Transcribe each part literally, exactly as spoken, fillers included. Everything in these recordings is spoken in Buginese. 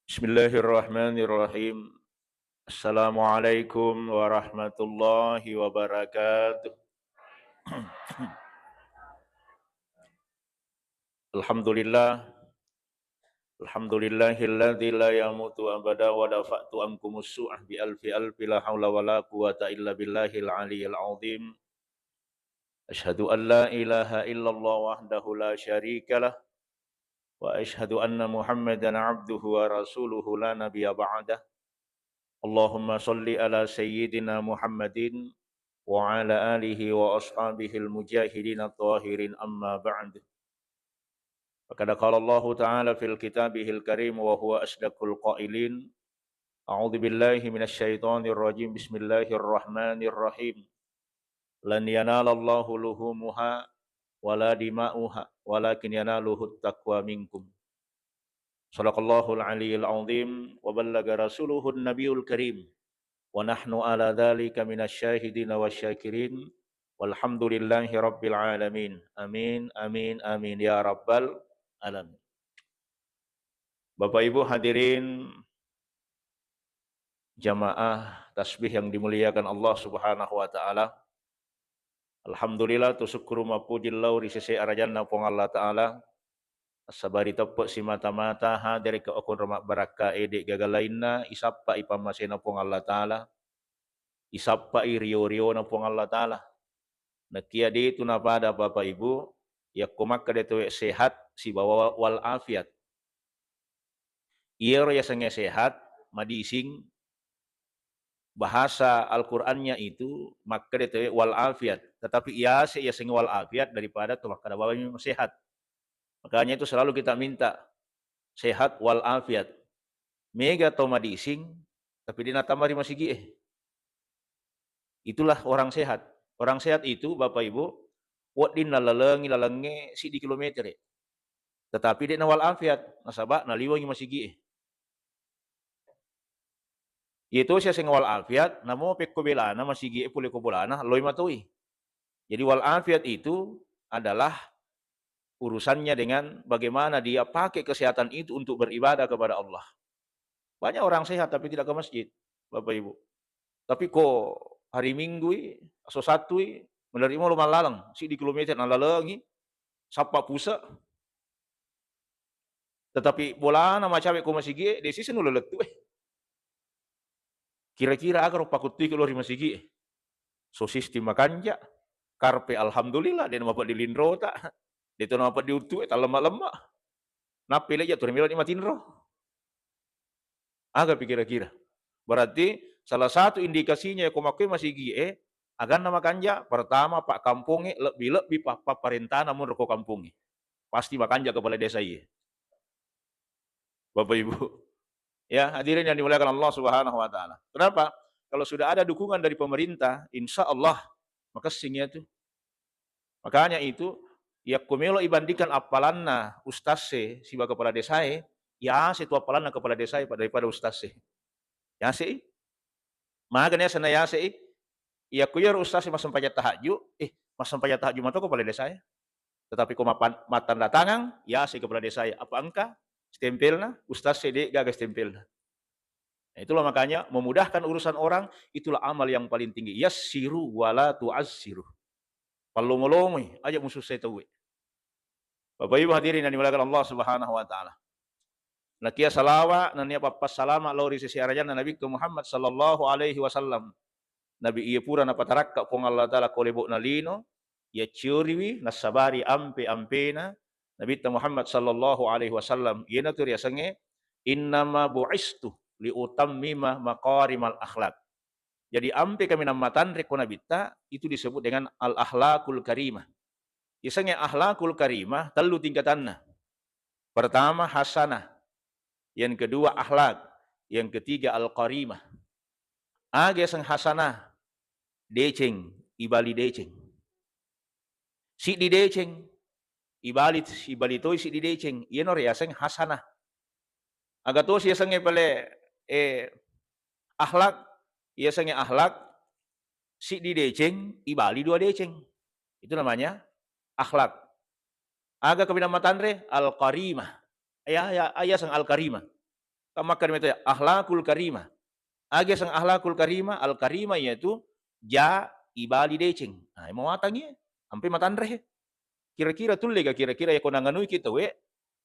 Bismillahirrahmanirrahim. Assalamualaikum warahmatullahi wabarakatuh. Alhamdulillah. Alhamdulillahilladzi la yamutu abada wa dafa'tu ankumus su'ah bi alfi alfi la haula wa la quwwata illa billahil aliyyil azim. Asyhadu an la ilaha illallah wahdahu la syarikalah, wa asyhadu anna Muhammadan abduhu wa rasuluhu la nabiyya ba'dah. Allahumma shalli ala sayyidina Muhammadin wa ala alihi wa ashabihil mujahidin at-tahirin, amma ba'd. Faqad qala Allahu ta'ala fil kitabihil karim wa huwa asdaqul qailin. A'udzu billahi minasy syaithanir rajim. Bismillahirrahmanirrahim. Lan yanalallahu luhumuha wala dima'uha walakin yanaluhut taqwa minkum. Sadaqallahul aliyyil azim wa ballaga rasuluhun nabiyul karim. Wa nahnu ala dzalika minasy syahidina wasyakirin. Walhamdulillahi rabbil alamin. Amin, amin, amin ya rabbal alamin. Bapak Ibu hadirin jamaah tasbih yang dimuliakan Allah Subhanahu wa taala. Alhamdulillah, tusukkuru mappuji lao ri sese arajanna Puang Allah Taala. Assabari teppe simata-mata hadere ke okon roma barakka ede gaga lainna isappa i pammasena Puang Allah Taala. Isappa i rio-riona Puang Allah Taala. Nakia detu napada Bapak Ibu, yakko makkeda tauwe sehat sibawa wal afiat. Iyaro yasengnge sehat, madising, bahasa Al-Qur'annya itu makkeda tauwe wal afiat. Tetapi iyase yasengnge wal afiat daripada to makkeda bawang sehat. Makanya itu selalu kita minta sehat wal afiat. Mega to madising, tapi de natama ri masigi'e. Itulah orang sehat. Orang sehat itu, Bapak Ibu, wedding nalalengi lalengnge siddi kilometere. Tetapi de nawal afiat, nasaba naliwengi masigi'e. Iyatosi aseng wal afiat, namo pekko belana masigi'e pole ko bolana, loi matoi. Jadi wal afiat itu adalah urusannya dengan bagaimana dia pakai kesehatan itu untuk beribadah kepada Allah. Banyak orang sehat tapi tidak ke masjid, Bapak Ibu. Tapi ko hari Minggu i, aso Sattu i, menerima lo mallaleng, siddi kilometer nalalengi, sappa puse. Tetapi bolana macawe ko masigi'e, de siseng nulle lettu e. Kira-kira aga ro pakuttui ko lo ri masigi'e? Sosis ti makanja, karpe alhamdulillah, de namapeddi linrota, de to namapeddi uttu e, tallemma-lemma. Nappi leja tu ri melo ni matinro. Aga pi kira-kira? Berarti salah satu indikasinya ko makkoi masigi'e, aganna makanja, pertama, pak kampongnge lebbi-lebbi pa-, papparentana monro ko kampongnge. Pasti makanja kepala desa iye. Bapak Ibu. Ya, hadirin yang dimuliakan Allah Subhanahu wa taala. Kenapa? Kalau sudah ada dukungan dari pemerintah, insya Allah makessing ya tu. Makanya itu, yakko melo ibandingkan appalanna ustazze sibawa kepala desae, yase tu appalanna kepala desae daripada ustazze. Yase i. Magani asenna yase i. Yakko iyaro ustazze massempajang tahajju, eh, massempajang tahajju mato kepala desae. Tetapi ko mapan-, mattanda tangang, yase kepala desae. Apa engka stempelna? Ustazze de gaga stempelna. Nah, itulah makanya memudahkan urusan orang, itulah amal yang paling tinggi. Yassiru wala tu'assiru. Pallomo-lomoi, aja musussai tauwe. Bapak Ibu hadirin yang dimuliakan Allah Subhanahu wa taala. Nakia salawa, nania pappassalama lao ri sese arajanna Nabi Muhammad sallallahu alaihi wasallam. Nabi iya pura napatarakka Puang Allah Taala ko lebo'na lino, yaccioriwi nassabari ampe-ampena Nabitta Muhammad sallallahu alaihi wasallam. Iyanatu riasengnge, "Innama bu'istu liutammima makarimal akhlak." Jadi ampe kaminang matanre ko Nabitta, itu disebut dengan al-akhlakul karimah. Yasengnge akhlakul karimah, tellu tingkatanna. Pertama, hasanah. Yang kedua, akhlak. Yang ketiga, al-karimah. Aga yaseng hasanah? Deceng, ibali deceng. Siddi deceng, ibali, ibali toi siddi deceng. Iyano riaseng hasanah. Aga tosi yasengnge pale, eh, akhlak, yasengnge akhlak, siddi deceng, ibali dua deceng. Itu namanya akhlak. Aga kaminang matanre? Al-karimah. Ya, ya, ayaseng al-karimah. Makka ri metoya, akhlakul karimah. Aga seng akhlakul karimah, al karimah iyatu ja ibali deceng. Nah, mawatang iya, ampe matanre. Kira-kira tulle ga kira-kira ya ko nanganui kita we,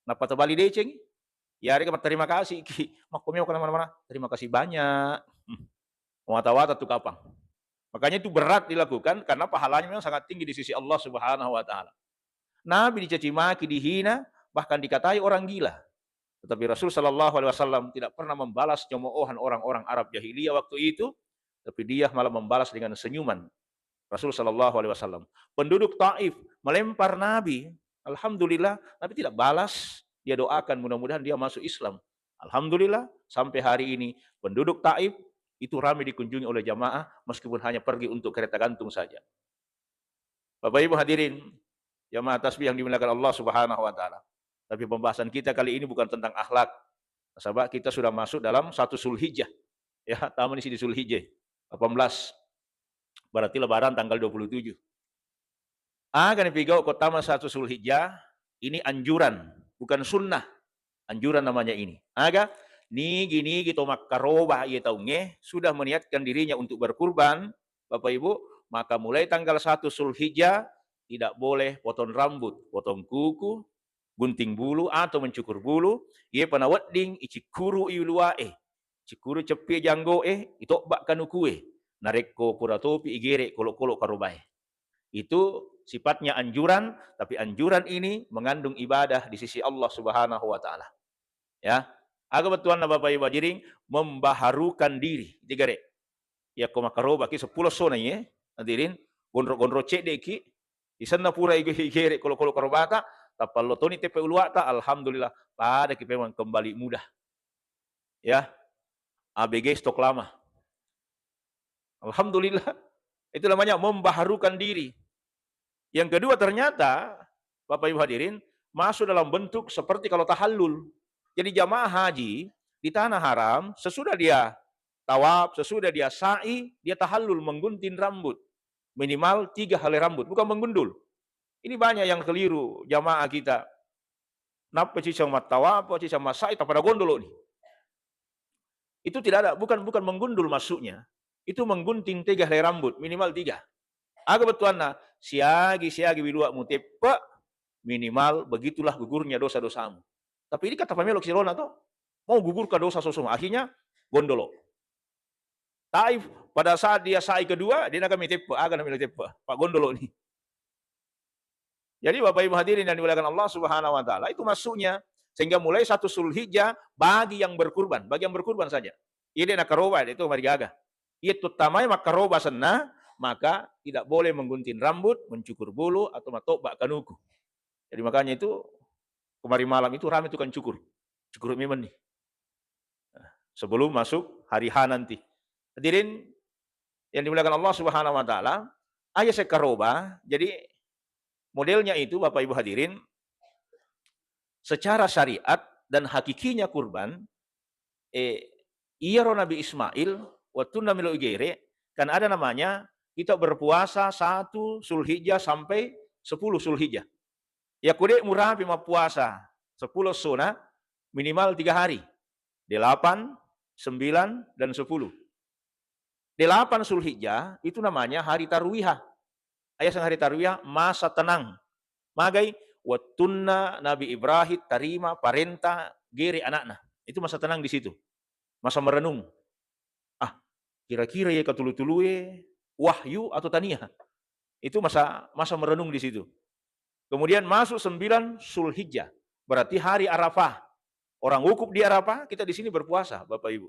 nappa tabali deceng. Ya, reka terima kasih ki. Makko meo kana mana-mana. Terima kasih banyak. Hmm. Wata-wata tu kapang. Makanya itu berat dilakukan karena pahalanya memang sangat tinggi di sisi Allah Subhanahu wa Ta'ala. Nabi dicaci maki, dihina, bahkan dikatai orang gila. Tetapi Rasul Shallallahu Alaihi Wasallam tidak pernah membalas cemoohan orang-orang Arab jahiliyah waktu itu, tapi dia malah membalas dengan senyuman. Rasul Shallallahu Alaihi Wasallam. Penduduk Taif melempar Nabi, alhamdulillah, Nabi tidak balas. Dia doakan mudah-mudahan dia masuk Islam. Alhamdulillah, sampai hari ini penduduk Taif itu ramai dikunjungi oleh jamaah meskipun hanya pergi untuk kereta gantung saja. Bapak Ibu hadirin, jamaah tasbih yang dimuliakan Allah Subhanahu wa Ta'ala. Tapi pembahasan kita kali ini bukan tentang akhlak. Nasaba kita sudah masuk dalam satu Zulhijjah. Ya, tamu di sini Zulhijjah. Delapan belas. Berarti lebaran tanggal dua puluh tujuh. Aga nipigau ko tama satu Zulhijjah, ini anjuran, bukan sunnah. Anjuran namanya ini. Aga, nigi-nigi to makkaroba iye taungnge sudah meniatkan dirinya untuk berkurban, Bapak Ibu, maka mulai tanggal satu Zulhijjah tidak boleh potong rambut, potong kuku, gunting bulu atau mencukur bulu, iye pa nawedding icikkuru i uluwae, cikkuru ceppi janggoe, itobba kanukue, narekko pura topi igere kolo-kolo karobae. Itu sifatnya anjuran, tapi anjuran ini mengandung ibadah di sisi Allah Subhanahu wa Ta'ala. Ya. Aga bettuanna Bapak Ibu hadirin, membaharukan diri. Digare. Yakko makkaroba ki seppulo sona ye, hadirin, gondro-gondro cedde ki, isenna pura igo-, igere kolo-kolo karobata, tappa lo toni teppe uluata, alhamdulillah, pada ki memang kembali muda. Ya. A B G stok lama. Alhamdulillah. Itu namanya membaharukan diri. Yang kedua, ternyata Bapak Ibu hadirin, masuk dalam bentuk seperti kalau tahallul. Jadi jamaah haji di tanah haram, sesudah dia tawaf, sesudah dia sa'i, dia tahallul, menggunting rambut. Minimal tiga helai rambut, bukan menggundul. Ini banyak yang keliru jamaah kita. Nappa cicang mattawaf, cicang massa'i, tappa gondolo ni. Itu tidak ada, bukan, bukan menggundul maksudnya. Itu menggunting tiga helai rambut, minimal tiga. Aga bettuanna, siagi-siagi wiluamu teppe, minimal begitulah gugurnya dosa-dosamu. Tapi ini kata pamelo silona to, mau gugurka dosa sosoma, akhirnya gondolo. Taif, pada saat dia sa'i kedua, dia nakami teppe, aga namilo teppe, pak gondolo ni. Jadi Bapak Ibu hadirin yang dimuliakan Allah Subhanahu wa Ta'ala, itu maksudnya. Sehingga mulai satu Zulhijjah bagi yang berkurban, bagi yang berkurban saja. Iya de' nakaroba, itu marigaga. Iya tuttamai makkaroba senna, maka tidak boleh menggunting rambut, mencukur bulu, atau matobba kanuku. Jadi makanya itu kemarin malam itu ramai tukang cukur. Cukur memang nih. Sebelum masuk hari H nanti. Hadirin yang dimuliakan Allah Subhanahu wa Ta'ala, aja sekaroba. Jadi modelnya itu Bapak Ibu hadirin, secara syariat dan hakikinya kurban, eh, iyaro Nabi Ismail, wattunna melo igere, kan ada namanya kita berpuasa satu Zulhijjah sampai sepuluh Zulhijjah. Ya kode murapi mappuasa sepuluh sona, minimal tiga hari. Delapan, sembilan, dan sepuluh. Delapan Zulhijjah itu namanya hari tarwiyah. Ayaseng hari tarwiyah, masa tenang. Magai, wattunna Nabi Ibrahim tarima parenta gere anakna. Itu masa tenang di situ. Masa merenung. Ah, kira-kira ya katulu-tulue wahyu atau tania. Itu masa, masa merenung di situ. Kemudian masuk sembilan Zulhijjah. Berarti hari Arafah. Orang wukuf di Arafah, kita di sini berpuasa, Bapak Ibu.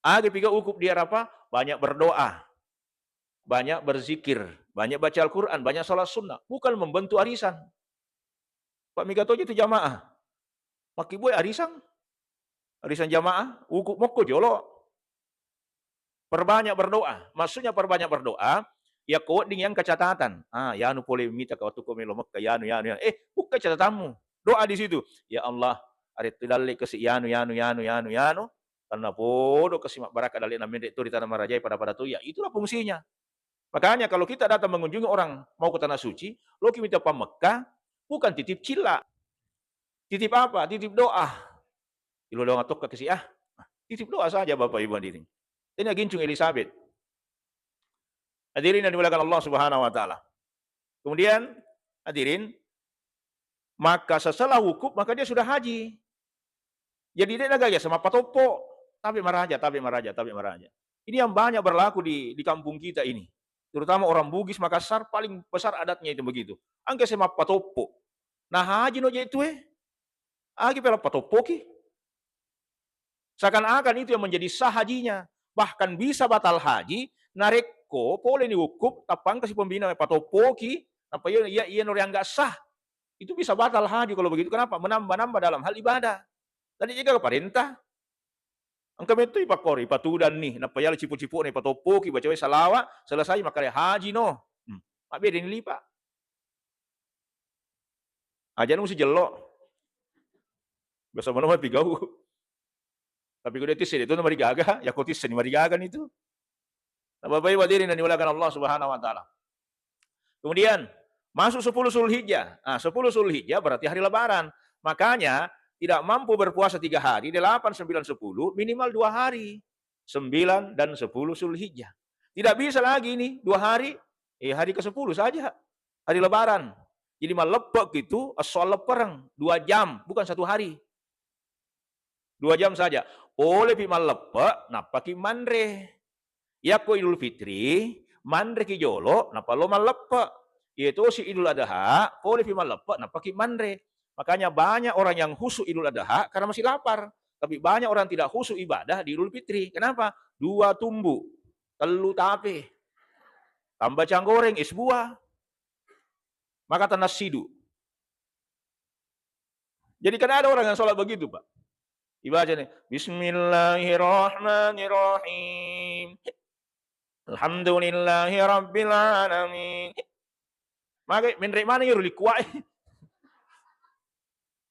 Aga piga wukuf di Arafah, banyak berdoa, banyak berzikir, banyak baca Al-Quran, banyak sholat sunnah. Bukan membentuk arisan. Pak Miga Tojo itu jamaah. Makkibue arisan. Arisan jamaah, wukuf mokko jolo. Perbanyak berdoa. Maksudnya perbanyak berdoa, ya ko wedding yang kecatatan. Ah, yanu pole mita ka waktu ko melo Mekka, yanu, yanu, yanu. Eh, buka catatanmu. Doa di situ. Ya Allah, arettu dalle kasi yanu, yanu, yanu, yanu, yanu. Karena podo kasi mabbaraka dalle na menre to di tanah marajai pada-pada to. Ya, itulah fungsinya. Makanya kalau kita datang mengunjungi orang mau ke tanah suci, loki mita pa Mekka, bukan titip cilla. Titip apa? Titip doa. Ilo doang tokka kasi ah. Titip doa saja Bapak Ibu hadirin. Ini gincung Elizabeth. Hadirin yang dimuliakan Allah Subhanahu wa Ta'ala. Kemudian, hadirin, maka setelah wukuf, maka dia sudah haji. Jadi, dia nagaga sama patoppo, tapi maraja, tapi maraja, tapi maraja. Ini yang banyak berlaku di, di kampung kita ini. Terutama orang Bugis Makassar, paling besar adatnya itu begitu. Angke sama patoppo. Nah, haji no je itu eh. Agi pela patoppoki. Seakan-akan itu yang menjadi sah hajinya. Bahkan bisa batal haji, narekko pole ni wukuf, tappa engka si pembina patoppoki, apa iya, iya, iya nori anggak sah. Itu bisa batal haji kalau begitu. Kenapa? Menambah-nambah dalam hal ibadah. Tadi juga parentah. Engka metto ipakkori, ipatudanni, nappa yala cipu-cipuna ipatoppoki, baca wae salawa, selesai makkeda haji no. Hmm. Mabbeda ni lipa. Aja nu sijello. Biasa mana mati gau. Tapi kalau tisse itu marigaga, ya kau tisse ni marigaga itu. Nah, Bapak Ibu hadirin yang dimuliakan Allah Subhanahu wa Ta'ala. Kemudian, masuk sepuluh Zulhijjah. Nah, sepuluh Zulhijjah berarti hari Lebaran. Makanya, tidak mampu berpuasa tiga hari, delapan, sembilan, sepuluh, minimal dua hari. Sembilan dan sepuluh Zulhijjah. Tidak bisa lagi ini, dua hari, eh, hari ke sepuluh saja. Hari Lebaran. Jadi, malleppe' itu, soal leppereng, dua jam, bukan satu hari. Dua jam saja. Polepi malleppe', nappaki manre. Yakko Idul Fitri, manreki jolo, nappa lo malleppe'. Iya tosi Idul Adha, polepi malleppe', nappaki manre. Makanya banyak orang yang khusyuk Idul Adha karena masih lapar. Tapi banyak orang tidak khusyuk ibadah di Idul Fitri. Kenapa? Dua tumbu, tellu tape, tambah cang goreng, es buah. Maka tanah sidu. Jadi kan ada orang yang sholat begitu, Pak. Ibaca nih, "Bismillahirrahmanirrahim. Alhamdulillahi rabbil alamin." Maka menre' mana yuru likuai.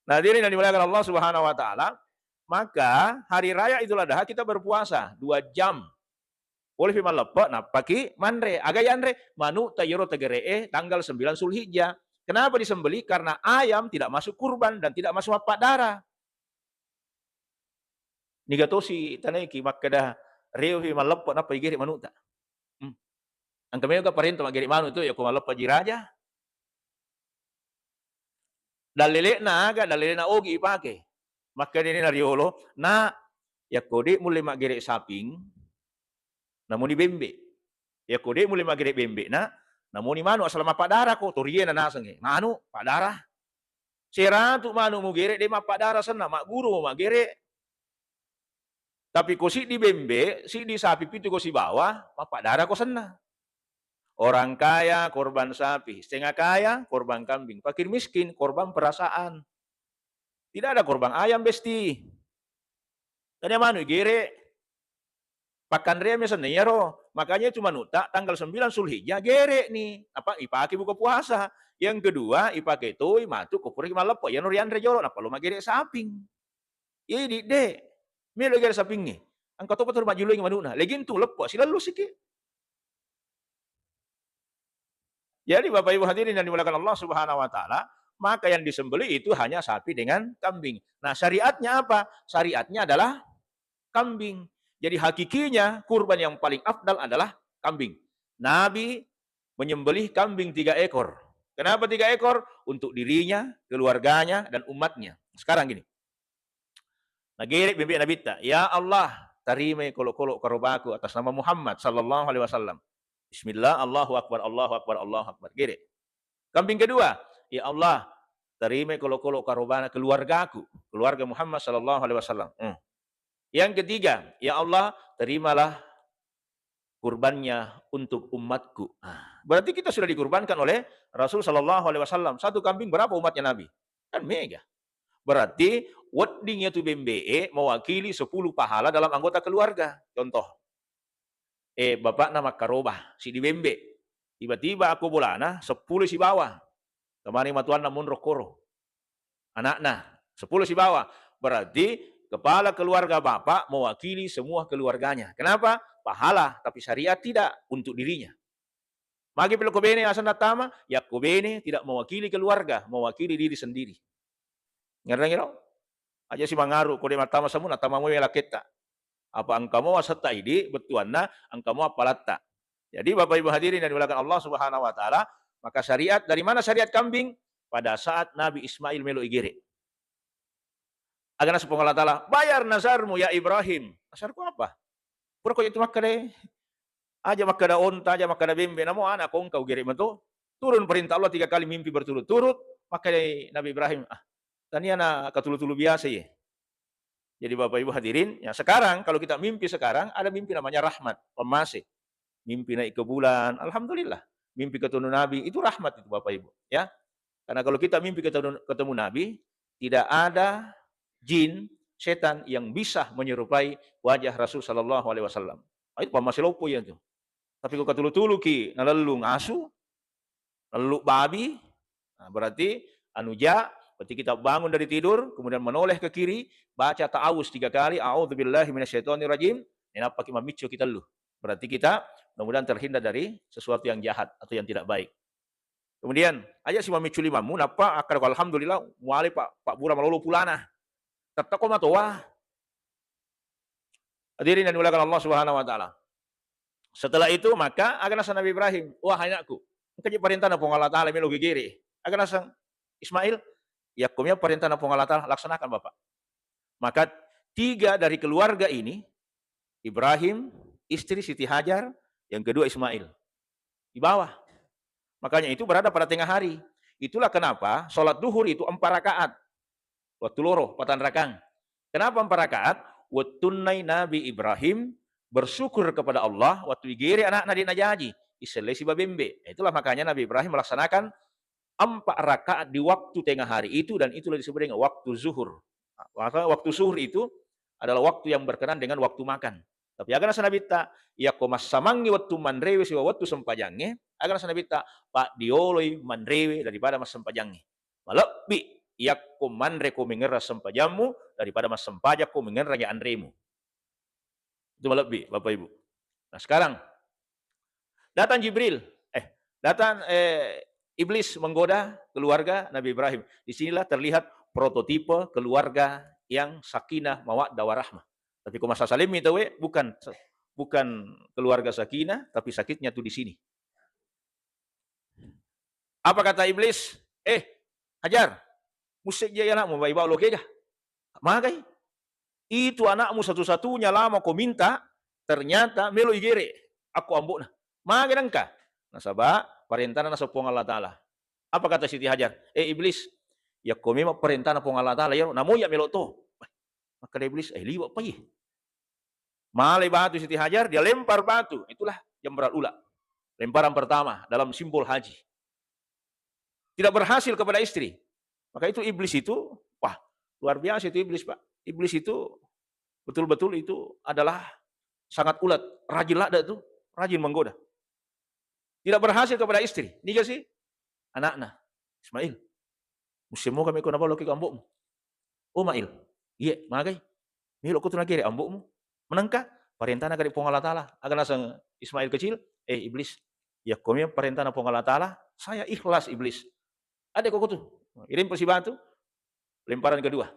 Nah, hadirin yang dimuliakan Allah Subhanahu wa Ta'ala, maka hari raya Idul Adha kita berpuasa dua jam. Polepi malleppe', nappaki manre. Aga yanre? Manu'ta iyaro tegere'e tanggal sembilan Zulhijjah. Kenapa disembelih? Karena ayam tidak masuk kurban dan tidak masuk mappaddara. Niga tosi tanaiki makkeda, rewepi malleppe' nappa igere' manu'ta. Hmm. Engka mega parenta maggere' manu' tu, yakko malleppe'ji raja. Dallele'na aga? Dallele'na ogi ipake. Makkedani na riolo, "Na, yakko de' mulle maggere' saping, namuni bembe'. Yakko de' mulle maggere' bembe', Na, namuni manu' asal mappadarako, toriena nasengnge. Manu' paddara. Seratu' manu' mugere' de' mappaddara senna, magguru mo maggere'." Tapi ko siddi bembe', siddi sapi pitu ko sibawa, mappadarako senna. Orang kaya korban sapi, setengah kaya korban kambing, fakir miskin korban perasaan. Tidak ada korban ayam, besti. Tania manu' igere'. Pakkanreang mi senna iyaro. Makanya itu manu'ta tanggal sembilan Zulhijjah gere'ni. Apa ipake buka puasa. Yang kedua, ipake toi matu' ko puraki malleppe', iyano rianre jolo, nappa lo maggere' saping. Iya, idi' de'. Melo gere' sapingnge. Engka topa turu majjulungi manu'na. Legintu leppe', silellusiki. Jadi, Bapak Ibu hadirin yang dimuliakan Allah Subhanahu wa Ta'ala, maka yang disembelih itu hanya sapi dengan kambing. Nah, syariatnya apa? Syariatnya adalah kambing. Jadi, hakikinya kurban yang paling afdal adalah kambing. Nabi menyembelih kambing tiga ekor. Kenapa tiga ekor? Untuk dirinya, keluarganya, dan umatnya. Sekarang gini, nagere' bembe' Nabitta, "Ya Allah, tarimai kolo'-kolo' karobaku atas nama Muhammad sallallahu alaihi wasallam." Bismillah, Allahu Akbar, Allahu Akbar, Allahu Akbar. Gere'. Kambing kedua, "Ya Allah, tarimai kolo'-kolo' karobana keluargaku, keluarga Muhammad sallallahu alaihi wasallam." Hmm. Yang ketiga, "Ya Allah, terimalah kurbannya untuk umatku." Ah, berarti kita sudah dikurbankan oleh Rasul sallallahu alaihi wasallam. Satu kambing berapa umatnya Nabi? Kan mega. Berarti wedding iyatu bembe'e mewakili sepuluh pahala dalam anggota keluarga. Contoh, eh, bapakna makkaroba, siddi bembe'. Tiba-tiba akko bolana seppulo sibawa. Tamani matuanna monro koro. Anakna, seppulo sibawa. Berarti kepala keluarga bapak mewakili semua keluarganya. Kenapa? Pahala, tapi syariat tidak untuk dirinya. Magi pelo ko bene asenna tama, yakko bene tidak mewakili keluarga, mewakili diri sendiri. Ngerrangiro? Aja si mangaru, ko de mattama semmu, nattama mua lakketta. Apa engka mua wasetta idi, bettuanna engka mua appalatta. Jadi, Bapak Ibu hadirin yang dimuliakan Allah Subhanahu wa Ta'ala, maka syariat, dari mana syariat kambing? Pada saat Nabi Ismail melo igere. Aga naseng Puang Allah Ta'ala, "Bayar nazarmu ya Ibrahim." Nazarku apa? Pura ko itu makkeda, aja makkeda onta, aja makkeda bembe, namo anak ko engka ugere mato. Turun perintah Allah tiga kali mimpi berturut-turut, makkeda Nabi Ibrahim, "Ah, tania na katulu-tulu biasa ye." Jadi Bapak Ibu hadirin, ya sekarang kalau kita mimpi sekarang, ada mimpi namanya rahmat, pemase. Mimpi naik ke bulan, alhamdulillah. Mimpi ketemu Nabi, itu rahmat itu Bapak Ibu, ya. Karena kalau kita mimpi ketemu, ketemu Nabi, tidak ada jin, setan yang bisa menyerupai wajah Rasul sallallahu alaihi wasallam. Ah, itu pamase loppo ya itu. Tapi ko katulu-tulu ki nalellung asu, lellu babi, nah, berarti anu ja, berarti kita bangun dari tidur, kemudian menoleh ke kiri, baca ta'awuz tiga kali, "A'udzubillahi minasyaitonirrajim," nainappa ki mammiccu ki tellu. Berarti kita mudah-mudahan terhindar dari sesuatu yang jahat atau yang tidak baik. Kemudian, aja si mammiccu limammu, nappa akkadako, "Alhamdulillah, muale pa, pabbura malolo pulana." Tette ko matoa. Hadirin yang dimuliakan Allah Subhanahu wa Ta'ala. Setelah itu, maka aga naseng Nabi Ibrahim, "Wah, anakku, engka je parentana Puang Allah Ta'ala melo gegere." Aga naseng Ismail, "Yakko mia parentana Puang Allah Ta'ala, laksanakan, Bapak." Maka tiga dari keluarga ini, Ibrahim, istri Siti Hajar, yang kedua Ismail, di bawah. Makanya itu berada pada tengah hari. Itulah kenapa sholat duhur itu empat rakaat. Waktu loro, patang rakang. Kenapa empat rakaat? Wettunnai Nabi Ibrahim bersyukur kepada Allah waktu igere anakna de najaji, isellesi babembe. Itulah makanya Nabi Ibrahim melaksanakan empat rakaat di waktu tengah hari itu, dan itulah disebut dengan waktu zuhur. Maka waktu zuhur itu adalah waktu yang berkenaan dengan waktu makan. Tapi aga naseng Nabitta, yakko massamangngi wettu manrewe sibawa wettu sempajangnge, aga naseng Nabitta, paddioloi manrewe daripada massempajangnge. Malebbi yakko manreko mengerang sempajammu daripada massempajakko mengerang anremu. Itu malebbi, Bapak Ibu. Nah, sekarang datang Jibril, eh, datang, eh, iblis menggoda keluarga Nabi Ibrahim. Di sinilah terlihat prototipe keluarga yang sakinah, mawaddah, warahmah. Tapi ko masalah saling itu, we, bukan, bukan keluarga sakinah, tapi sakitnya tuh di sini. Apa kata iblis? "Eh, Hajar, musse je anakmu, bai bau lokega." Magai? "Itu anakmu satu-satunya lama ko minta, ternyata melo igere akko ambo'na. Magai nengka?" Nasaba parentana naseng Puang Allah Ta'ala. Apa kata Siti Hajar? "Eh, iblis, yakko memang parentana Puang Allah Ta'ala, ya, namo ya melo to." Makkeda iblis, "Eh, liwa pa ye." Malai batu Siti Hajar, dia lempar batu. Itulah jamratul ula. Lemparan pertama dalam simbol haji. Tidak berhasil kepada istri. Maka itu iblis itu, wah, luar biasa itu iblis, Pak. Iblis itu betul-betul itu adalah sangat ulet, rajin ladde itu, rajin menggoda. Tidak berhasil kepada istri. Niga si anakna, Ismail. Musse moga meko nabalo ki ambo'mu. Oh, Mail. Iye, magai. Melo ko tu nagere ambo'mu. Menengka parentana kadi Puang Allah Ta'ala. Aga naseng Ismail kecil, "Eh, iblis, yakko memang parentana Puang Allah Ta'ala, saya ikhlas, iblis." Ada kok tu. Irim pesi batu. Lemparan kedua.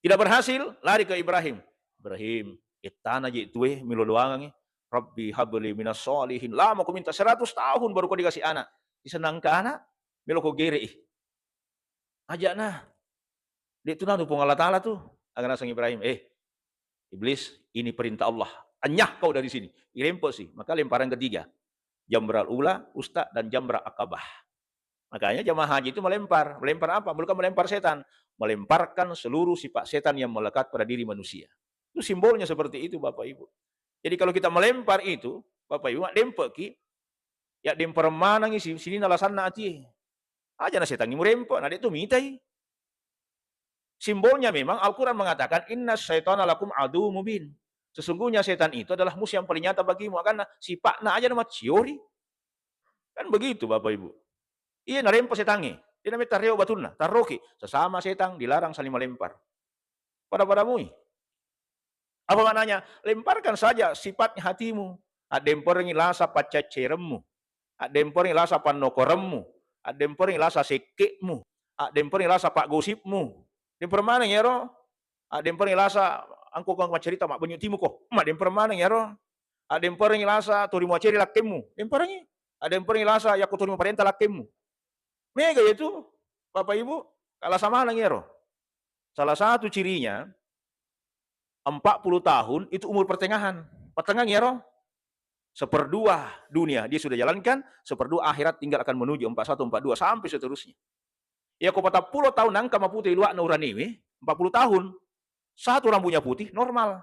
Tidak berhasil, lari ke Ibrahim. "Ibrahim, ittana je tue, milo doangangi. Rabbi habli minas sholihin." Lama ku minta, seratus tahun baru ko dikasih anak. Disenangkan anak, melo ko gere i. Ajana. Dia tu nanu Puang Allah Ta'ala tu. Aga naseng Ibrahim, "Eh, iblis, ini perintah Allah. Anyah kau dari sini." Irempo si. Maka lemparan ketiga. Jamratul ula, usta, dan jamratul aqabah. Makanya jamaah haji itu melempar. Melempar apa? Bukan melempar setan. Melemparkan seluruh sifat setan yang melekat pada diri manusia. Itu simbolnya seperti itu, Bapak Ibu. Jadi kalau kita melempar itu, Bapak Ibu, mak dempe ki, ya dempe manengi si-, sininna lasanna ati. Aja na setangi murempe, na de tu mitai. Simbolnya memang Al-Quran mengatakan, "Inna syaitana lakum adu mubin." Sesungguhnya setan itu adalah musuh yang paling nyata bagimu. Karena sifatnya aja nama ciori. Kan begitu, Bapak Ibu. Iya, narempa setangi. Dia namanya tareo batunna. Taroki. Sesama setang dilarang saling melempar. Pada-pada mui. Apa maknanya? Lemparkan saja sifatnya hatimu. Addemporengi lasa paccacceremmu. Addemporengi lasa pannokoremmu. Addemporengi lasa sekke'mu. Addemporengi lasa paggosipmu. Démpereng maneng iyaro, addémperengngi lasa angko kang maccarita mabbennyu timuko, maddémpereng maneng iyaro. Addémperengngi lasa tori muaceri lakkemmu, démperengngi. Addémperengngi lasa yakko tori muparénta lakkemmu. Méga iyatu, Bapak Ibu, kalasa maneng iyaro. Salah satu cirinya, empat puluh tahun itu umur pertengahan. Patengngang iyaro. Seperdua dunia dia sudah jalankan, seperdua akhirat tinggal akan menuju, empat satu, empat dua, sampai seterusnya. Iyako patappulo taung nangka mapute iluwa'na uranewe, empat puluh tahun, satu rambutnya putih, normal.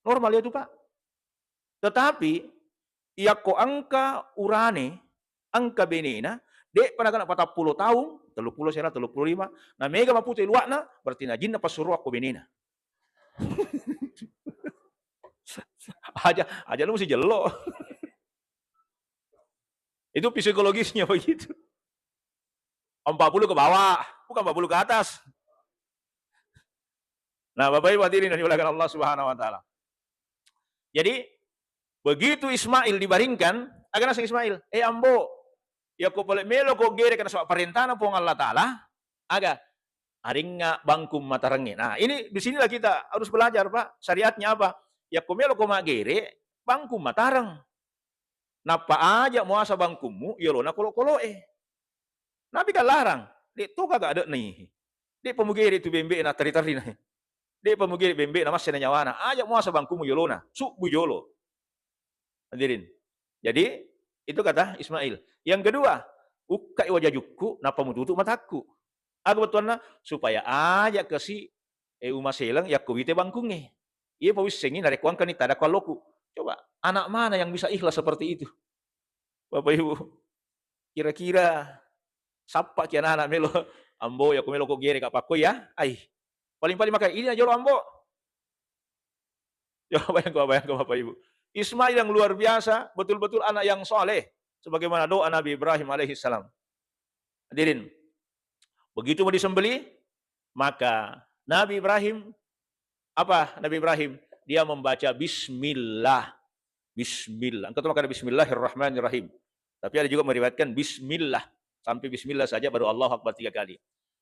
Normal iyatu, Pak. Tetapi, iyako engka urane, engka benena, de'pa nagana patappulo taung, telluppulo sera, telluppulo lima, na mega mapute iluwa'na, berarti najinna passuroakko benena. Aja, aja lu mesti jello. Itu psikologisnya begitu. Empat puluh ke bawah, bukan empat puluh ke atas. Nah, Bapak Ibu hadirin yang dimuliakan Allah Subhanahu wa taala. Jadi, begitu Ismail dibaringkan, aga naseng Ismail, "Eh, Ambo, yakko pole meloko gere kana saba parentana Puang Allah Taala, aga aringnga bangkung matarengnge." Nah, ini di sinilah kita harus belajar, Pak. Syariatnya apa? Yakko meloko maggere, bangkung matareng. Nappa aja muasa bangkummu yolona kolo-koloe. Nabi kan larang, de' toga ga ade'na ihi. De'pa mugere tu bembe'na teri-teri na. De'pa mugere bembe'na masse na nyawana. Aja muasa bangkummu yolona, subbu jolo. Hadirin. Jadi, itu kata Ismail. Yang kedua, ukkai wajajukku, nappa mututu matakku. Aga bettuanna? Supaya aja kasi, eh, umaseleng yakko wite bangkungnge. Iya pawissengi narekko engkani tada ko alloku. Coba, anak mana yang bisa ikhlas seperti itu? Bapak Ibu, kira-kira sappa ki anak-anak melo, "Ambo, yakko melo ko gere ka pakko ya?" Ai. Paling-paling maka, "Ini jolo, Ambo." Coba bayangkan, bayangkan Bapak Ibu. Ismail yang luar biasa, betul-betul anak yang soleh, sebagaimana doa Nabi Ibrahim alaihissalam. Hadirin, begitu mau disembelih, maka Nabi Ibrahim, apa Nabi Ibrahim? Dia membaca bismillah. Bismillah. Engkau tuh makanya bismillahirrahmanirrahim. Tapi ada juga meriwayatkan bismillah. Sampai bismillah saja baru Allahu Akbar tiga kali.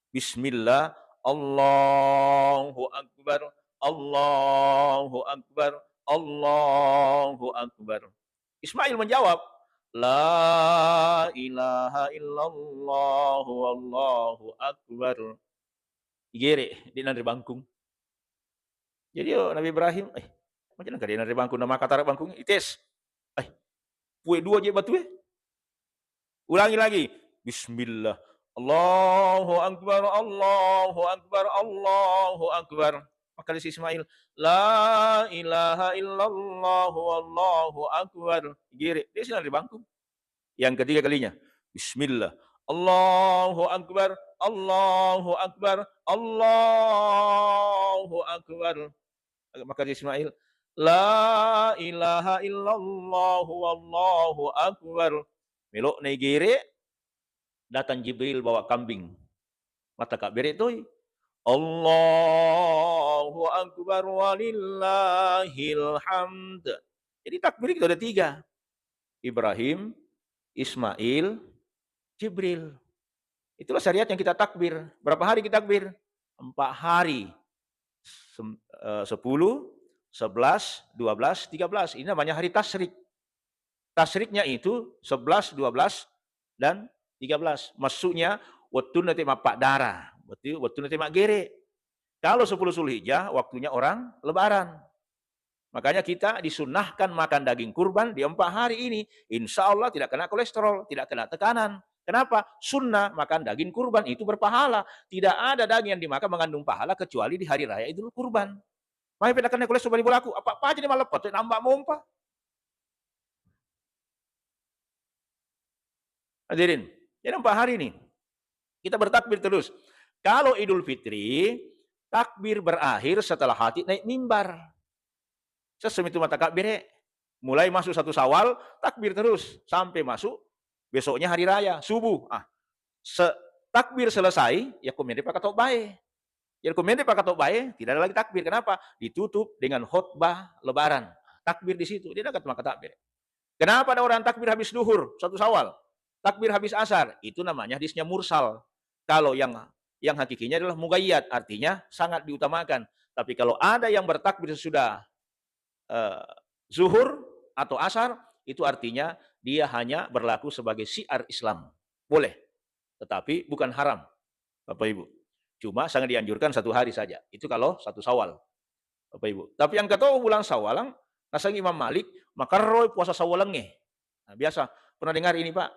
Bismillah, Allahu Akbar, Allahu Akbar, Allahu Akbar. Ismail menjawab, "La ilaha illallah wallahu akbar." Igere, de' nanre bangkung. Jadi, oh, Nabi Ibrahim, "Eh, macam mana kalian nanre bangkung, nama kata bangkung?" Ites. "Eh, pue dua je batu, eh." Ulangi lagi. Bismillah. Allahu Akbar, Allahu Akbar, Allahu Akbar. Maka si Ismail, "La ilaha illallah wallahu akbar." Gere, de' sinan ri bangku. Yang ketiga kalinya, bismillah. Allahu Akbar, Allahu Akbar, Allahu Akbar. Maka si Ismail, "La ilaha illallah wallahu akbar." Melo'na igere, datang Jibril bawa kambing. Matakabbere toi. Allahu Akbar walillahil hamd. Jadi takbir kita ada tiga. Ibrahim, Ismail, Jibril. Itulah syariat yang kita takbir. Berapa hari kita takbir? Empat hari. Sem-, eh, sepuluh, sebelas, dua belas, tiga belas. Ini namanya hari tasyrik. Tasyriknya itu sebelas, dua belas, dan tiga belas. Maksudnya, wettunna te mappaddara. Berarti wettunna te maggere. Kalau sepuluh Zulhijjah, waktunya orang Lebaran. Makanya kita disunnahkan makan daging kurban di empat hari ini. Insya Allah tidak kena kolesterol, tidak kena tekanan. Kenapa? Sunnah makan daging kurban itu berpahala. Tidak ada daging yang dimakan mengandung pahala kecuali di hari raya Idul Kurban. Mai pena kena kolesterol bani bolaku, apa-apa aja ni mallepat, nambah mompa. Hadirin, jadi empat hari ini kita bertakbir terus. Kalau Idul Fitri, takbir berakhir setelah hatib naik mimbar. Sesem itu mata takbir, eh. Mulai masuk satu Syawal, takbir terus sampai masuk besoknya hari raya, subuh. Ah, se-, takbir selesai, ya kumende pakatobbae. Jadi kumende pakatobbae, tidak ada lagi takbir. Kenapa? Ditutup dengan khutbah Lebaran. Takbir di situ, dia dekat maka takbir. Kenapa ada orang takbir habis duhur, satu Syawal? Takbir habis asar, itu namanya hadisnya mursal. Kalau yang Yang hakikinya adalah muqayyad, artinya sangat diutamakan. Tapi kalau ada yang bertakbir sesudah, eh, zuhur atau asar, itu artinya dia hanya berlaku sebagai syiar Islam. Boleh, tetapi bukan haram, Bapak Ibu. Cuma sangat dianjurkan satu hari saja. Itu kalau satu Syawal, Bapak Ibu. Tapi engka to bulan Syawal, naseng Imam Malik, makarroi puasa Syawalengnge. Nah, biasa pernah dengar ini, Pak,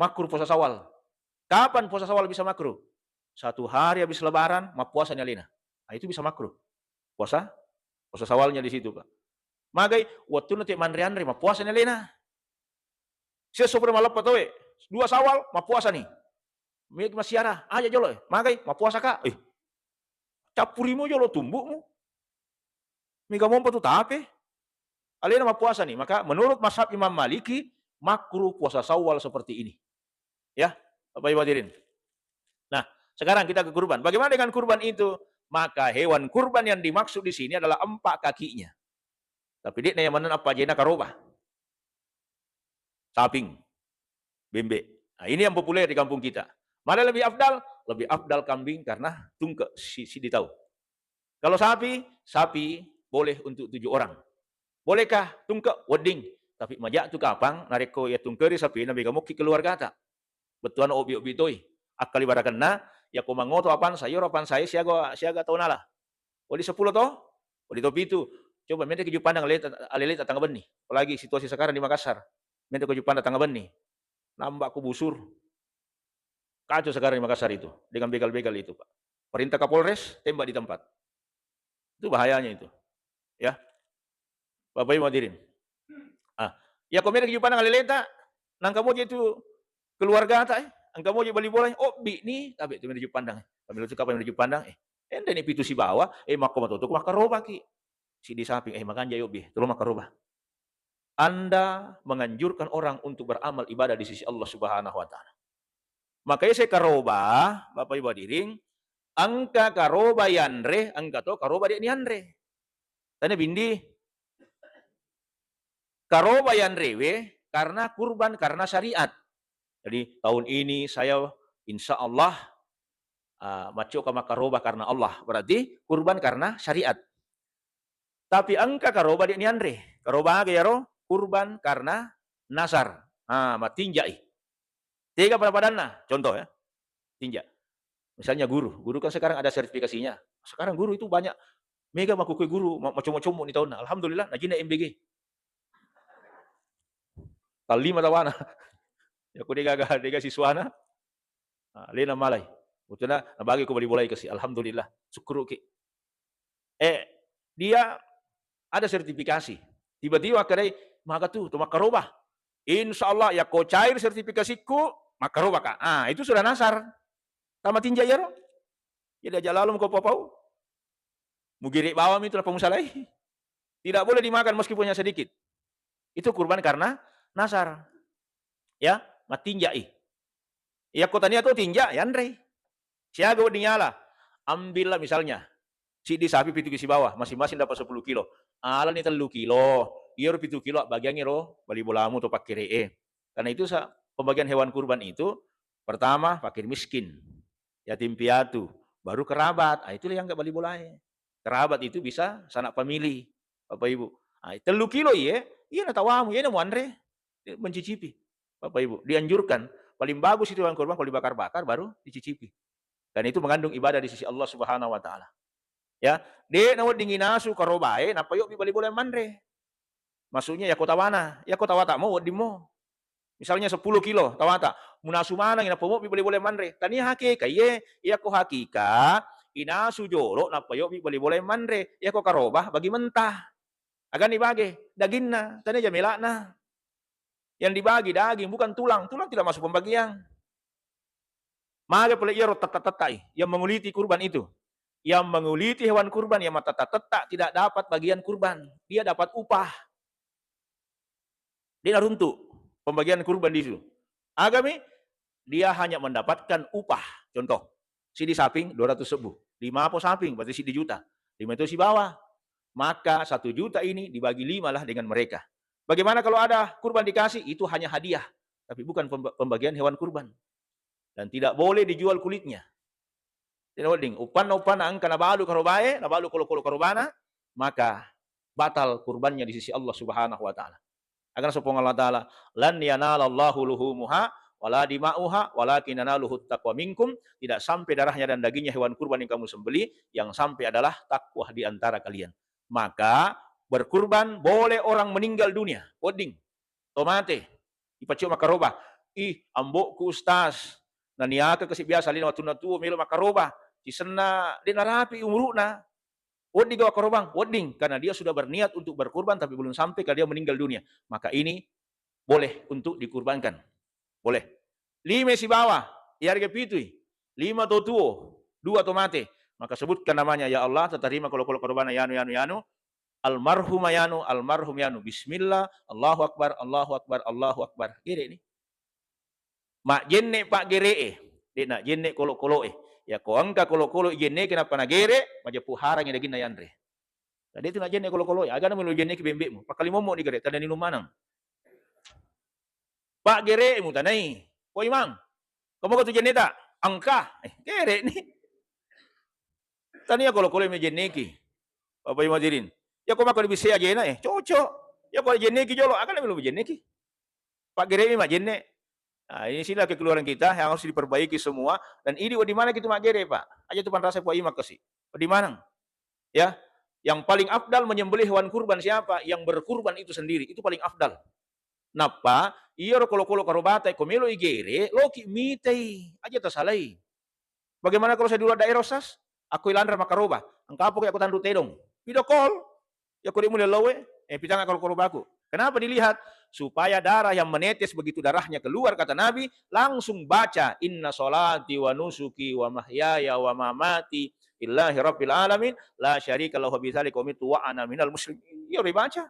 makruh puasa Syawal. Kapan puasa Syawal bisa makruh? Satu hari habis Lebaran, mappuasani alena. Nah, itu bisa makruh. Puasa, puasa Syawalnya di situ, Pak. Magai, wettunna te manre-anre, mappuasani alena. Siesso pura malleppa tauwe, dua Syawal, mappuasani. Mega massiara, aja jolo, eh. Magai, mappuasa ka. Eh, cappurimo jolo tumbu'mu. Mega mompa tu tape. Alena mappuasani. Maka menurut mazhab Imam Maliki, makruh puasa Syawal seperti ini. Ya, Bapak Ibu hadirin. Nah, sekarang kita ke kurban. Bagaimana dengan kurban itu? Maka hewan kurban yang dimaksud di sini adalah empat kakinya. Tapi de'na yang mana apa jena karoba. Saping, bembe. Nah, ini yang populer di kampung kita. Mana lebih afdal? Lebih afdal kambing karena tungke si, si ditau. Kalau sapi, sapi boleh untuk tujuh orang. Bolehkah tungke? Wedding. Tapi maja tu kapang, narekko ya tungkeri sapi, na mega mokki keluargata. Bettuanna obbi-obbi toi. Akkalibarakenna, yako mangoto apansa, iyaro apansae siaga, siaga tau nala. Wedding seppulo to? Wedding to pitu. Coba menre ki jupandang aleleta, aleleta tangga benni. Apalagi situasi sekarang di Makassar. Menre ko jupandang tangga benni. Nambah ko busur. Kacau sekarang di Makassar itu. Dengan begal-begal itu, Pak. Perintah Kapolres, tembak di tempat. Itu bahayanya itu. Ya. Bapak Ibu hadirin. Ah, ya ko menre ki jupandang aleleta, nangka moje tu keluargata, eh, engka moje bali bola, eh, obbi ni, tapi tu menre jupandang, eh. Kami lucu kapang menre jupandang, eh. Ende ni pitu sibawa, eh, makko matoto ko makkarobaki. Sidi saping, eh, makanja obbi, tolo makkaroba. Anda menganjurkan orang untuk beramal ibadah di sisi Allah Subhanahu wa Ta'ala. Maka ese karoba, Bapak Ibu hadirin, engka karoba yanre, engka to karoba de' nianre. Tanya bindi, karoba yanrewe karena kurban, karena syariat. Jadi tahun ini saya insya Allah, ah, maccoka makkaroba karena Allah. Berarti kurban karena syariat. Tapi engka karoba de' nianre. Karoba aga yaro? Kurban karena nazar. Ah, matinjai. Tega pada-padanna? Contoh ya. Tinja. Misalnya guru. Guru kan sekarang ada sertifikasinya. Sekarang guru itu banyak. Mega makkukue guru, ma-, macommo-commo ni taunna. Alhamdulillah, najina M B G. Tallima tawana. Ya, ku dega, dega siswana. Ah, lena malai. Butuna, nabagi ko bali bolai kasi. Alhamdulillah. Sukkuruki. Eh, dia ada sertifikasi. Tiba-tiba kadai, "Maga tu, tu makkaroba. Insya Allah, ya ko cair sertifikasiku, makkaroba ka." Ah, itu sudah nazar. Tama tinja iyaro. Jadi aja lalom ko papau. Mugiri bawami tu nappa musalai. Tidak boleh dimakan meskipun hanya sedikit. Itu kurban karena nazar. Ya, matinjai. Ya, ko tania tu tinja, yanre. Siaga wedding yala. Ambillah misalnya, siddi sapi pitu ki sibawa, masing-masing dapat sepuluh kilo. Alani tellu kilo. Iyaro pitu kilo abbagiangngi ro bali bolamu to pakkere'e. Karena itu sa-, pembagian hewan kurban itu pertama fakir miskin, yatim piatu, baru kerabat. Ah, itulah yang nggak bali bolae. Kerabat itu bisa sanak famili, Bapak Ibu. Ah, tellu kilo iye, iya natawamu, iya namuanre, mencicipi. Bapak Ibu, dianjurkan. Paling bagus itu hewan kurban kalau dibakar-bakar baru dicicipi. Dan itu mengandung ibadah di sisi Allah Subhanahu wa Ta'ala. Ya, de' nawedding inasu karobae, nappa yobbi bali bola manre. Maksudnya, ya ko tawana, ya ko tawata mo, wedding mo. Misalnya sepuluh kilo tawata, munasu maneng, nappa mobbi bali bola manre. Tania hakika, iye, ya ko hakika, inasu jolo, nappa yobbi bali bola manre. Ya ko karoba, bagi mentah. Agani bage, daginna, tania jamelakna. Yang dibagi daging, bukan tulang. Tulang tidak masuk pembagian. Maga pole iyaro tetta-tettai, yang menguliti kurban itu. Yang menguliti hewan kurban, yang matetta-tetta tidak dapat bagian kurban. Dia dapat upah. Dia naruntuk pembagian kurban di situ. Agami, dia hanya mendapatkan upah. Contoh, sidi saping dua ratus ribu. Lima po saping, berarti sidi juta. Lima itu sibawa. Maka satu juta ini dibagi lima lah dengan mereka. Bagaimana kalau ada kurban dikasih? Itu hanya hadiah, tapi bukan pemba-, pembagian hewan kurban. Dan tidak boleh dijual kulitnya. De'na wedding. Uppanna-uppanna engka nabalu karobae, nabalu kolo-kolo karobana, maka batal kurbannya di sisi Allah Subhanahu wa Ta'ala. Agana Puang Allah Ta'ala, "Lan yanalallahu luhumuha wala dima'uha, walakin yanaluhu taqwa minkum." Tidak sampai darahnya dan dagingnya hewan kurban yang kamu sembelih, yang sampai adalah takwa di antara kalian. Maka berkurban boleh orang meninggal dunia. Wedding. To mate. Ipacio makaroba. Ih, ambokku ustaz. Naniaka kasi biasa lina wattunna tuo melo makaroba. Sisenna de narapi umuru'na. Wedding ga wakkorobang? Wedding, karena dia sudah berniat untuk berkurban tapi belum sampai kalau dia meninggal dunia. Maka ini boleh untuk dikurbankan. Boleh. Lima sibawa, iyarega pitui. Lima to tuo, dua to mate. Maka sebutkan namanya, "Ya Allah, tatarima kolo-kolo korbanna yanu, yanu, yanu. Almarhum yanu, almarhum yanu. Bismillah, Allahu Akbar, Allahu Akbar, Allahu Akbar." Gere ni. Majjenne paggere'e, de najjenne kolo-kolo'e. Yako engka kolo-kolo ijenneki nappa nagere, majeppu harangi daginna yanre. Tadi tu najjenne kolo-kolo'e, agana melo jenneki bembe'mu. Pakkalimommo ni gere, tanda ninung maneng. Paggere'mu tanai. Ko Imang, komoga tu jenneta? Engka. Eh, gere ni. Tania kolo-kolo mejenneki. Bapak Ibu hadirin. Ya ko mako dibissai ajena, eh, cocok. Ya ko jenneki jolo, agana melo jenneki. Paggere'mi majjenne. Nah, ini sila kekeluaran kita yang harus diperbaiki semua. Dan idi wedding maneng itu maggere, Pak. Aja tu panrasa Pak Imang kasi. Wedding maneng. Ya, yang paling afdal menyembelih hewan kurban siapa? Yang berkurban itu sendiri. Itu paling afdal. Nappa, iyaro kolo-kolo karobata ko melo igere, loki mitai. Aja tasalai. Bagaimana kalau saya di luar daerah, Ustaz? Aku ilanra makaroba. Engka apa ya aku tandu tedong? Video call. Ya, kode mulai lowe, eh, pitanga kalau korobaku. Kenapa dilihat? Supaya darah yang menetes begitu darahnya keluar, kata Nabi, langsung baca, "Inna salati wa nusuki wa mahyaya wa mamati lillahi rabbil alamin, la syarika lahu wa bidzalika umirtu wa ana minal muslimin." Iya, udah baca.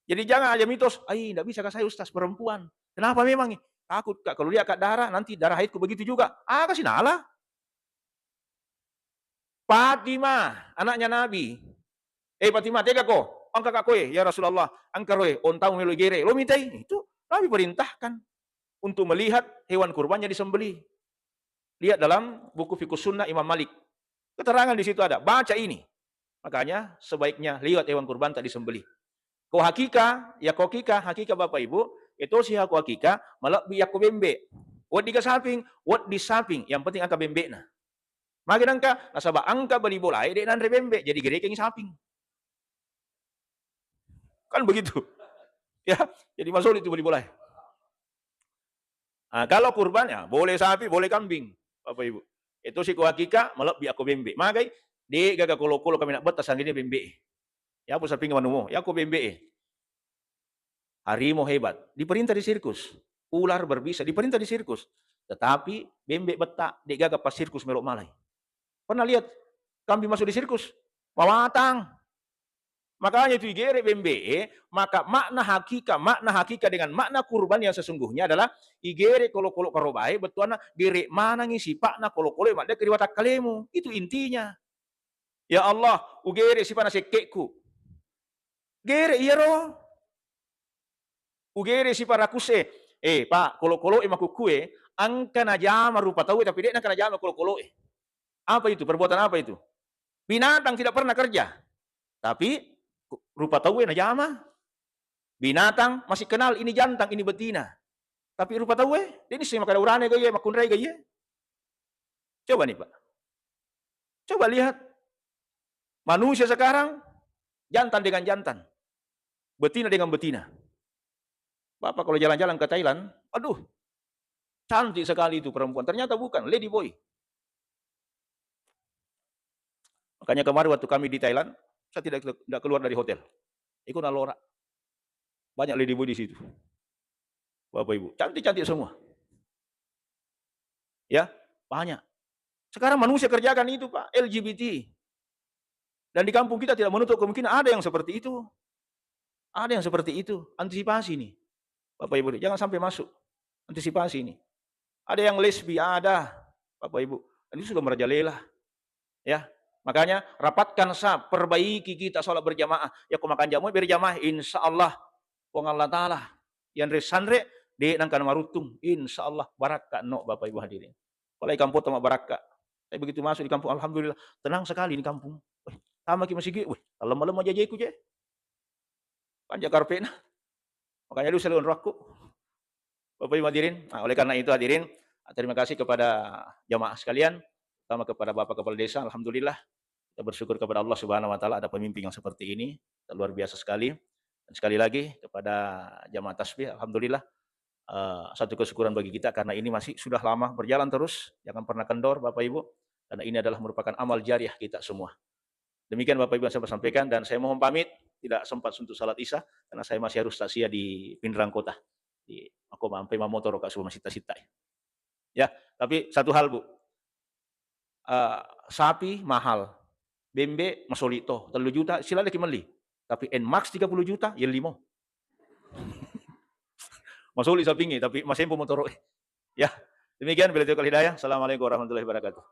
Jadi jangan aja mitos, "Ai, ndak bisa ka saya ustaz perempuan." Kenapa memang? Takut ka kalau lihat ka darah, nanti darah haidku begitu juga. Ah, kasih nala. Fatimah, anaknya Nabi. "Eh, Fatimah, tega ko? Engka ka koe, ya Rasulullah. Engka roe, ontamu melo gere." Lo mitai. Itu Nabi perintahkan untuk melihat hewan kurbannya disembelih. Lihat dalam buku Fiqhus Sunnah Imam Malik. Keterangan di situ ada. Baca ini. Makanya sebaiknya liwat hewan kurban tak disembelih. Ko hakika, ya ko hakika, hakika Bapak Ibu, itu sih aku hakika, malebbi yakko bembe. Wedding ga saping, wedding saping. Yang penting engka bembe'na. Magi nengka, nasaba engka bali bolae de nanre bembe, jadi gerekengi saping. Kan begitu. Ya, jadi masuk itu bali bolae. Ah, kalau kurban, ya, boleh sapi, boleh kambing, Bapak Ibu. Itu siko hakika, malebbi ako bembe. Magai, de gaga kolo-kolo kami nak betta sanggini bembe. Ya, apa saping manumo, ya, ako bembe. Harimau hebat, diperintah di sirkus. Ular berbisa, diperintah di sirkus. Tetapi, bembe betta, de gaga pas sirkus melo malai. Pernah lihat kambing masuk di sirkus? Mawatang. Makanya itu igere bembe, maka makna hakika, makna hakika dengan makna kurban yang sesungguhnya adalah igere kolo-kolo karobae, bettuanna gere manangi sipakna kolo-kolo madde ri watakkalemu. Itu intinya. Ya Allah, ugere sipakna sekkekku. Gere iyaro. Ugere sipa rakusse, eh, Pak, kolo-koloe makukkue, engka najama rupa tauwe, tapi de nengka najama kolo-koloe. Apa itu? Perbuatan apa itu? Binatang tidak pernah kerja, tapi rupa tauwe najama. Binatang masih kenal ini jantan, ini betina. Tapi rupa tauwe, de nisseng makkeda urane gaiye, makkunrai gaiye. Coba nih, Pak. Coba lihat. Manusia sekarang jantan dengan jantan. Betina dengan betina. Bapak kalau jalan-jalan ke Thailand, aduh, cantik sekali itu perempuan. Ternyata bukan, lady boy. Makanya kemarin waktu kami di Thailand, saya tidak, tidak keluar dari hotel. Ikut nalora. Banyak lady boy di situ. Bapak Ibu, cantik-cantik semua. Ya, banyak. Sekarang manusia kerjakan itu, Pak, L G B T. Dan di kampung kita tidak menutup kemungkinan ada yang seperti itu. Ada yang seperti itu. Antisipasi nih. Bapak Ibu, jangan sampai masuk. Antisipasi ini. Ada yang lesbi, ada, Bapak Ibu. Dan itu sudah merajalela. Ya, makanya rapatkan saf, perbaiki kita sholat berjamaah. Ya, ko makanjak mo berjamaah, insya Allah Puang Allah Ta'ala yang sanre, de nengka maruttung, insya Allah barakka no, Bapak Ibu hadirin. Apalagi kampung tama barakka. Tapi begitu masuk di kampung, alhamdulillah, tenang sekali di kampung. Weh, tamaki masigi, weh, talleng-malleng majajiku je. Panja karpena. Makanya dulu selalu aku. Bapak Ibu hadirin, nah, oleh karena itu hadirin, terima kasih kepada jamaah sekalian, terutama kepada Bapak Kepala Desa, alhamdulillah, kita bersyukur kepada Allah Subhanahu wa Ta'ala ada pemimpin yang seperti ini, luar biasa sekali. Dan sekali lagi kepada jamaah tasbih, alhamdulillah, eh, satu kesyukuran bagi kita karena ini masih sudah lama berjalan terus, jangan pernah kendor Bapak Ibu, karena ini adalah merupakan amal jariah kita semua. Demikian Bapak Ibu yang saya sampaikan dan saya mohon pamit, tidak sempat untuk salat Isya karena saya masih harus takziah di Pinrang Kota. Di, aku mampai mamotoro ka semua sitta-sitta. Ya, tapi satu hal, Bu. Eh, sapi mahal, bembe masoli to, tellu juta, sila lagi meli. Tapi N Max tiga puluh juta, ya limo. Masoli sapingi, tapi masempo motoro. Ya, demikian, bila taufiq wal hidayah. Assalamualaikum warahmatullahi wabarakatuh.